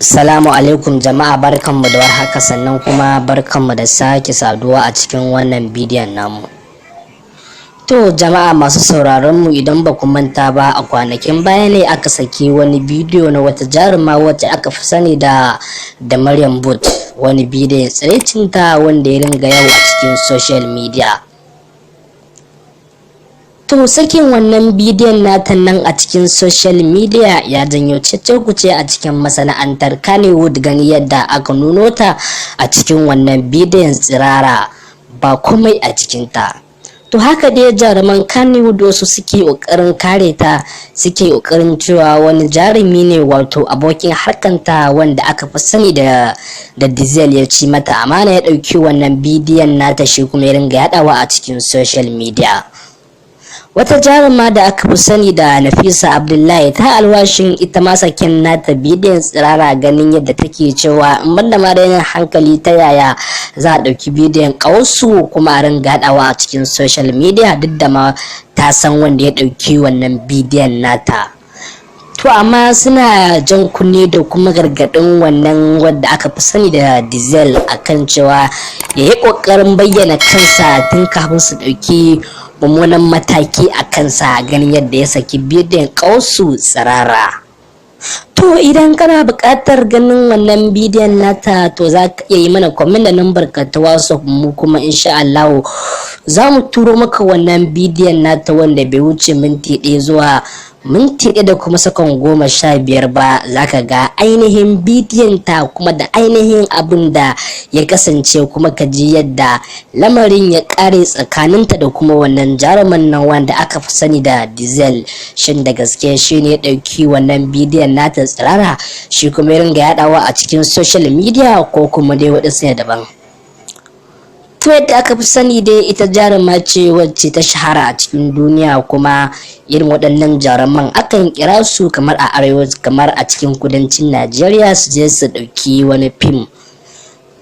Salamu alaikum jama'a, barkanmu da warhaka, sannan kuma barkanmu da sake saduwa a cikin wannan bidiyon namu. To jama'a masu sauraron mu, idan ba ku manta ba, a kwanakin baya ne aka saki wani bidiyo na wata jaruma wacce aka fi sani da Maryam Booth, wani bidiyon tsiraicinta wanda ya ringa yawo a cikin social media. To sakin wannan bidiyon nata nan a cikin social media ya janyo cece-kuce a cikin masana'antar Kannywood, gani yadda aka nuno ta a cikin wannan bidiyon tsirara, ba komai a cikinta. To haka dai jaruman Kannywood wasu suke ƙoƙarin kare ta, suke ƙoƙarin cewa wani jarumi ne, wato abokin harkanta wanda aka fi sani da Diesel, ya ci mata amana, ya ɗauki wannan bidiyon nata, shi kuma ya ringa yaɗawa a cikin social media. Wata jaruma da aka fi sani da Nafisa Abdullahi ta alwashin ita ma sakin nata bidiyon tsirara, ganin yadda take cewa in banda ma rainin hankali, ta yaya za a ɗauki bidiyon ƙawarsu kuma a ringa haɗawa a cikin social media, duk da ma ta san wanda ya ɗauki wannan bidiyon nata. To amma suna jan kunne da kuma gargaɗin wannan wadda aka fi sani da Diesel akan cewa ya yi ƙoƙarin bayyana kansa tun kafin su ɗauki mummunan mataki a kansa, ganin yadda ya saki bidiyon ƙawarsu tsirara. To idan kana buƙatar ganin wannan bidiyon nata, to za ka iya yi mana comment da nambar ka ta WhatsApp, mu kuma insha Allah za mu turo maka wannan bidiyon nata wanda bai wuce minti 1 zuwa minti 1 da kuma saƙon 15 ba. Za ka ga ainihin bidiyon ta kuma da ainihin abin da ya kasance, kuma ka ji yadda lamarin ya kare tsakaninta da kuma wannan jaruman nan wanda aka fi sani da Diesel. Shin da gaske shi ne ya ɗauki wannan bidiyon nata tsirara, shi kuma ya ringa yaɗawa a cikin social media, ko kuma dai waɗansu ne daban? To yadda aka fi sani dai, ita jaruma ce wacce ta shahara a cikin duniya, kuma irin waɗannan jaruman akan kira su kamar a arewa, kamar a cikin kudancin Najeriya, su je su ɗauki wani fim.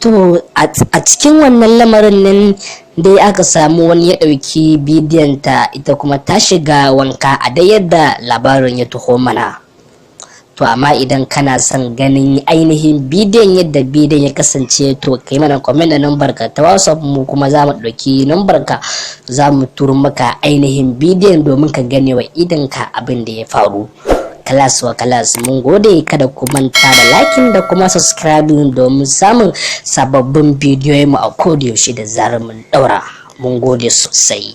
To a cikin wannan lamarin nan dai aka samu wani ya ɗauki bidiyon ta, ita kuma ta shiga wanka, a dai yadda labarin ya taho mana. To amma idan kana son ganin ainihin bidiyon, yadda bidiyon ya kasance, to kai mana comment da nambar ka ta WhatsApp, mu kuma za mu ɗauki nambar ka, za mu turo maka ainihin bidiyon domin ka gane wa idan ka abin da ya faru. Kalas wa kalas, mun gode. Kada ku manta da liking da kuma subscribing domin samun sababbin bidiyoyin mu a kodayaushe da zarar mun daura. Mun gode sosai.